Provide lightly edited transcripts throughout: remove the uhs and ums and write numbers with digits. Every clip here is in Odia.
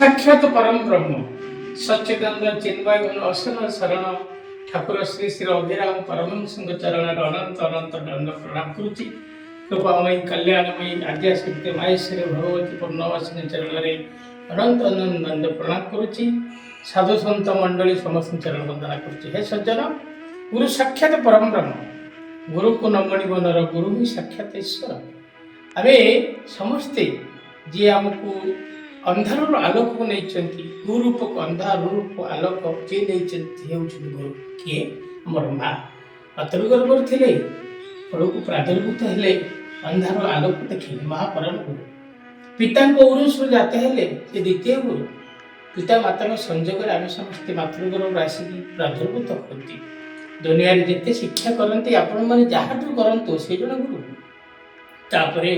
ସାକ୍ଷାତ ପରମ ବ୍ରହ୍ମ ସଚ୍ଚିଦାନନ୍ଦ ଚିନ୍ମୟ ଘନ ଅସନ ଶରଣ ଠାକୁର ଶ୍ରୀ ଶ୍ରୀ ଅଭିରାମ ପରମହଂସଙ୍କ ଚରଣରେ ଅନନ୍ତ ଅନନ୍ତ ଦଣ୍ଡ ପ୍ରଣାମ କରୁଛି। କୃପାମୟୀ, କଲ୍ୟାଣମୟୀ ଆଦ୍ୟାଶକ୍ତି ମାହେଶ୍ୱରୀ ଭଗବତୀ ପୂର୍ଣ୍ଣବାସିନୀ ଚରଣରେ ଅନନ୍ତ ଅନନ୍ତ ଦଣ୍ଡ ପ୍ରଣାମ କରୁଛି। ସାଧୁ ସନ୍ଥ ମଣ୍ଡଳୀ, ସମସ୍ତଙ୍କ ଚରଣ ବନ୍ଦନା କରୁଛି। ହେ ସଜ୍ଜନ, ଗୁରୁ ସାକ୍ଷାତ ପରମ ବ୍ରହ୍ମ। ଗୁରୁକୁ ନ ମଣିବ ନର, ଗୁରୁ ହିଁ ସାକ୍ଷାତ ଈଶ୍ୱର। ଆମେ ସମସ୍ତେ ଯିଏ ଆମକୁ ଅନ୍ଧାରରୁ ଆଲୋକକୁ ନେଇଛନ୍ତି, ଗୁରୁ ରୂପକ ଅନ୍ଧାର ରୂପ ଆଲୋକ ଯିଏ ନେଇଛନ୍ତି, ହେଉଛନ୍ତି ଗୁରୁ। କିଏ? ଆମର ମା ମାତୃଗର୍ଭରେ ଥିଲେ, ଫଳକୁ ପ୍ରାଦୁର୍ଭୂତ ହେଲେ, ଅନ୍ଧାର ଆଲୋକ ଦେଖିଲେ, ମା ପରମ ଗୁରୁ। ପିତାଙ୍କ ଔରସରୁ ଜାତ ହେଲେ, ସେ ଦ୍ୱିତୀୟ ଗୁରୁ। ପିତା ମାତାଙ୍କ ସଂଯୋଗରେ ଆମେ ସମସ୍ତେ ମାତୃଗର୍ଭରୁ ଆସିକି ପ୍ରାଦୁର୍ଭୂତ ହୁଅନ୍ତି। ଦୁନିଆରେ ଯେତେ ଶିକ୍ଷା କରନ୍ତି, ଆପଣମାନେ ଯାହାଠୁ କରନ୍ତୁ, ସେ ଜଣେ ଗୁରୁ। ତାପରେ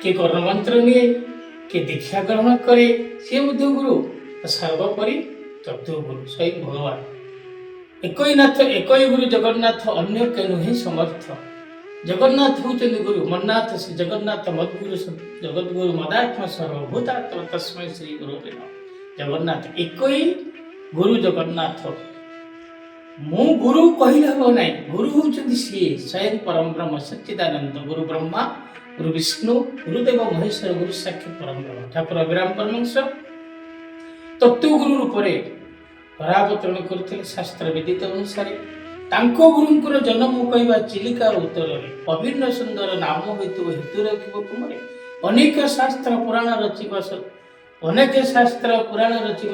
କିଏ କର୍ଣ୍ଣମନ୍ତ୍ର ନିଏ, କିଏ ଦୀକ୍ଷା ଗ୍ରହଣ କରେ, ସିଏ ମଧ୍ୟ ଗୁରୁ। ସର୍ବୋପରି ତତ୍ତ୍ୱ ଗୁରୁ ସ୍ୱୟଂ ଭଗବାନ। ଏକଇ ନାଥ, ଏକଇ ଗୁରୁ ଜଗନ୍ନାଥ, ଅନ୍ୟ କେ ନୁହେଁ ସମର୍ଥ। ଜଗନ୍ନାଥ ହେଉଛନ୍ତି ଗୁରୁ। ମନ୍ନାଥ ଶ୍ରୀ ଜଗନ୍ନାଥ ମଦ୍ଗୁରୁ ଜଗଦ୍ଗୁରୁ ମଦାତ୍ମା ସର୍ବଭୂତାତ୍ମା ତସ୍ମୈ ଶ୍ରୀ ଗୁରୁ। ଜଗନ୍ନାଥ ଏକଇ ଗୁରୁ ଜଗନ୍ନାଥ। ମୁଁ ଗୁରୁ କହିଲେ ହେବ ନାହିଁ, ଗୁରୁ ହେଉଛନ୍ତି ସିଏ ସ୍ୱୟଂ ପରମ ବ୍ରହ୍ମ ସଚ୍ଚିଦାନନ୍ଦ। ଗୁରୁ ବ୍ରହ୍ମା, ଗୁରୁ ବିଷ୍ଣୁ, ଗୁରୁଦେବ ମହେଶ୍ୱର, ଗୁରୁ ସାକ୍ଷାତ ପରମ ବ୍ରହ୍ମ। ଠାକୁର ଅଭିରାମ ପରମହଂସ ତତ୍ତ୍ୱ ଗୁରୁ ରୂପରେ ଧରାବତରଣ କରୁଥିଲେ ଶାସ୍ତ୍ର ବିଦିତ ଅନୁସାରେ। ତାଙ୍କ ଗୁରୁଙ୍କର ଜନ୍ମ କହିବା ଚିଲିକାର ଉତ୍ତରରେ। ଅଭିନ୍ନ ସୁନ୍ଦର ନାମ ହୋଇଥିବ ହେତୁ ରଖିବ ତୁମରେ। ଅନେକ ଶାସ୍ତ୍ର ପୁରାଣ ରଚିବ, ଅନେକ ଶାସ୍ତ୍ର ପୁରାଣ ରଚିବ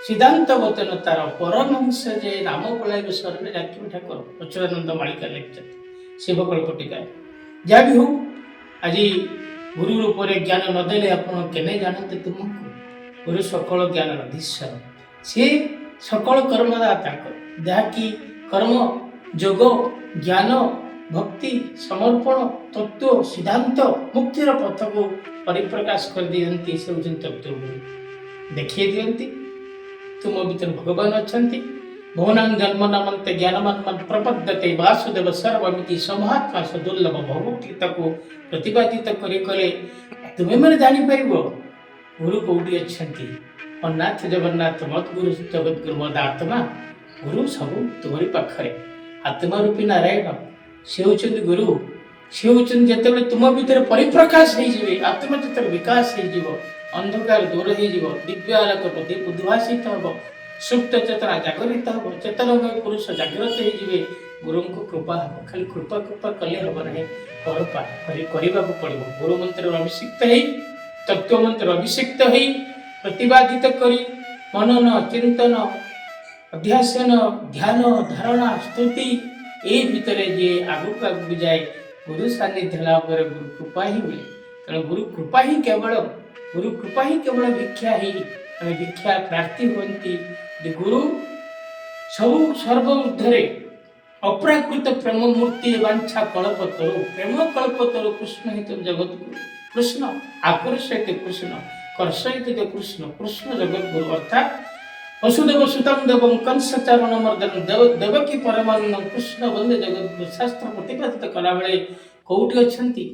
ସିଦ୍ଧାନ୍ତ ବଚନ ତାର। ପରମହଂସ ଯେ ନାମ ପଳାଇବ ଶରଣେ ଡାକିବ ଠାକୁର। ଅଚ୍ୟୁତାନନ୍ଦ ମାଳିକା ଲେଖିଛନ୍ତି ଶିବକଳ୍ପ ଟୀକାରେ। ଯାହା ବି ହଉ, ଆଜି ଗୁରୁ ରୂପରେ ଜ୍ଞାନ ନଦେଲେ ଆପଣ କେନେ ଜାଣନ୍ତେ ତୁମକୁ? ଗୁରୁ ସକଳ ଜ୍ଞାନର ଅଧୀଶ୍ୱର। ସିଏ ସକଳ କର୍ମଦାତା, ଯାହାକି କର୍ମ, ଯୋଗ, ଜ୍ଞାନ, ଭକ୍ତି, ସମର୍ପଣ, ତତ୍ତ୍ୱ, ସିଦ୍ଧାନ୍ତ, ମୁକ୍ତିର ପଥକୁ ପରିପ୍ରକାଶ କରିଦିଅନ୍ତି। ସେ ହେଉଛନ୍ତି ତତ୍ତ୍ୱ ଗୁରୁ। ଦେଖେଇ ଦିଅନ୍ତି ତୁମ ଭିତରେ ଭଗବାନ ଅଛନ୍ତି। ବହୂନାଂ ଜନ୍ମନାମନ୍ତେ ଜ୍ଞାନବାନ୍ ପ୍ରପଦ୍ୟତେ ବାସୁଦେବ ସର୍ବମିତି ସ ମହାତ୍ମା ସୁଦୁର୍ଲଭ। ଭଗବଦ୍ଗୀତାକୁ ପ୍ରତିପାଦିତ କରି କଲେ ତୁମେମାନେ ଜାଣିପାରିବ ଗୁରୁ କୋଉଠି ଅଛନ୍ତି। ଅନାଥ ଜଗନ୍ନାଥ ମଦ୍ଗୁରୁ ଜଗଦ୍ଗୁରୁ ମଦ ଆତ୍ମା। ଗୁରୁ ସବୁ ତୁମରି ପାଖରେ। ଆତ୍ମା ରୂପୀ ନାରାୟଣ, ସେ ହେଉଛନ୍ତି ଗୁରୁ। ସେ ହେଉଛନ୍ତି, ଯେତେବେଳେ ତୁମ ଭିତରେ ପରିପ୍ରକାଶ ହେଇଯିବେ, ଆତ୍ମା ଯେତେବେଳେ ବିକାଶ ହେଇଯିବ, ଅନ୍ଧକାର ଦୂର ହେଇଯିବ, ଦିବ୍ୟ ଆଲୋକ ପ୍ରତି ଉଦ୍ଭାସିତ ହେବ, ସୁପ୍ତ ଚେତନା ଜାଗରିତ ହେବ, ଚେତନମୟ ପୁରୁଷ ଜାଗ୍ରତ ହେଇଯିବେ, ଗୁରୁଙ୍କ କୃପା ହେବ। ଖାଲି କୃପା କୃପା କଲେ ହେବ ନାହିଁ, କରପା କରିବାକୁ ପଡ଼ିବ। ଗୁରୁ ମନ୍ତ୍ରରେ ଅଭିଷିକ୍ତ ହେଇ, ତତ୍ତ୍ୱ ମନ୍ତ୍ର ଅଭିଷିକ୍ତ ହେଇ, ପ୍ରତିପାଦିତ କରି ମନନ, ଚିନ୍ତନ, ଅଧ୍ୟାସନ, ଧ୍ୟାନ, ଧାରଣା, ସ୍ତୁତି, ଏଇ ଭିତରେ ଯିଏ ଆଗକୁ ଆଗକୁ ଯାଏ, ଗୁରୁ ସାନ୍ନିଧ୍ୟ ଲାଭ ପରେ ଗୁରୁ କୃପା ହିଁ ମିଳେ। ତେଣୁ ଗୁରୁ କୃପା ହିଁ କେବଳ, ଗୁରୁ କୃପା ହିଁ କେବଳ ଭିକ୍ଷା ହିଁ ଆମେ ଭିକ୍ଷା ପ୍ରାର୍ଥୀ ହୁଅନ୍ତି। ଯେ ଗୁରୁ ସବୁ ସର୍ବ ଊର୍ଦ୍ଧ୍ୱରେ। ଅପ୍ରାକୃତ ପ୍ରେମ ମୂର୍ତ୍ତି ବାଞ୍ଛା କଳ୍ପତରୁ, ପ୍ରେମ କଳ୍ପତରୁ। କୃଷ୍ଣ ହିତ ଜଗତଗୁରୁ କୃଷ୍ଣ, ଆକର୍ଷିତ କୃଷ୍ଣ, କର୍ଷୟିତ କୃଷ୍ଣ, କୃଷ୍ଣ ଜଗତଗୁରୁ। ଅର୍ଥାତ୍ ବସୁଦେବ ସୁତଂ ଦେବଂ କଂସ ଚାଣୁର ମର୍ଦ୍ଦନ ଦେବ ଦେବକୀ ପରମାନନ୍ଦ କୃଷ୍ଣ ବନ୍ଦେ ଜଗତଗୁରୁ। ଶାସ୍ତ୍ର ପ୍ରତିପାଦିତ କଲାବେଳେ କୋଉଠି ଅଛନ୍ତି?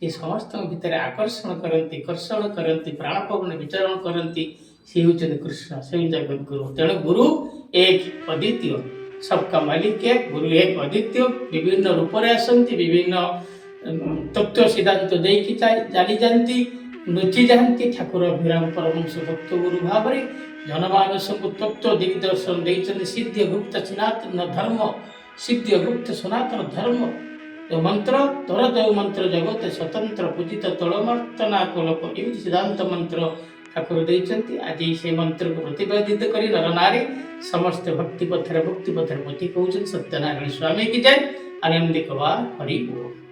ଯେ ସମସ୍ତଙ୍କ ଭିତରେ ଆକର୍ଷଣ କରନ୍ତି, କର୍ଷଣ କରନ୍ତି, ପ୍ରାଣପବନ ବିଚରଣ କରନ୍ତି, ସେ ହେଉଛନ୍ତି କୃଷ୍ଣ, ସେ ହେଉଛନ୍ତି ଜଗତଗୁରୁ। ତେଣୁ ଗୁରୁ ଏକ ଅଦ୍ୱିତୀୟ। सबका मालिक ଏକ, ଗୁରୁ ଏକ ଅଦ୍ୱିତୀୟ। ବିଭିନ୍ନ ରୂପରେ ଆସନ୍ତି, ବିଭିନ୍ନ ତତ୍ତ୍ୱ ସିଦ୍ଧାନ୍ତ ଦେଇକି ଚାଲିଯାଆନ୍ତି, ଲୁଚି ଯାଆନ୍ତି। ଠାକୁର ଅଭିରାମ ପରମହଂସ ତତ୍ତ୍ୱ ଗୁରୁ ଭାବରେ ଜନମାନସକୁ ତତ୍ତ୍ୱ ଦିଗ୍ଦର୍ଶନ ଦେଇଛନ୍ତି। ସିଦ୍ଧ ଗୁପ୍ତ ସନାତନ ଧର୍ମ, ସିଦ୍ଧ ଗୁପ୍ତ ସନାତନ ଧର୍ମ ଯୋଉ ମନ୍ତ୍ର ତୋର ଯୋଉ ମନ୍ତ୍ର ଜଗତ ସ୍ୱତନ୍ତ୍ର ପୂଜିତ ତଳମର୍ତ୍ତନାକ ଲୋକ, ଏମିତି ସିଦ୍ଧାନ୍ତ ମନ୍ତ୍ର ଠାକୁର ଦେଇଛନ୍ତି। ଆଜି ସେ ମନ୍ତ୍ରକୁ ପ୍ରତିପାଦିତ କରି ନରନାରୀ ସମସ୍ତେ ଭକ୍ତି ପଥରେ, ମୁକ୍ତି ପଥରେ ପଥି କହୁଛନ୍ତି। ସତ୍ୟନାରାୟଣ ସ୍ୱାମୀ କି ଜୟ। ଆନନ୍ଦିକ ବା ହରି ବୋଲ।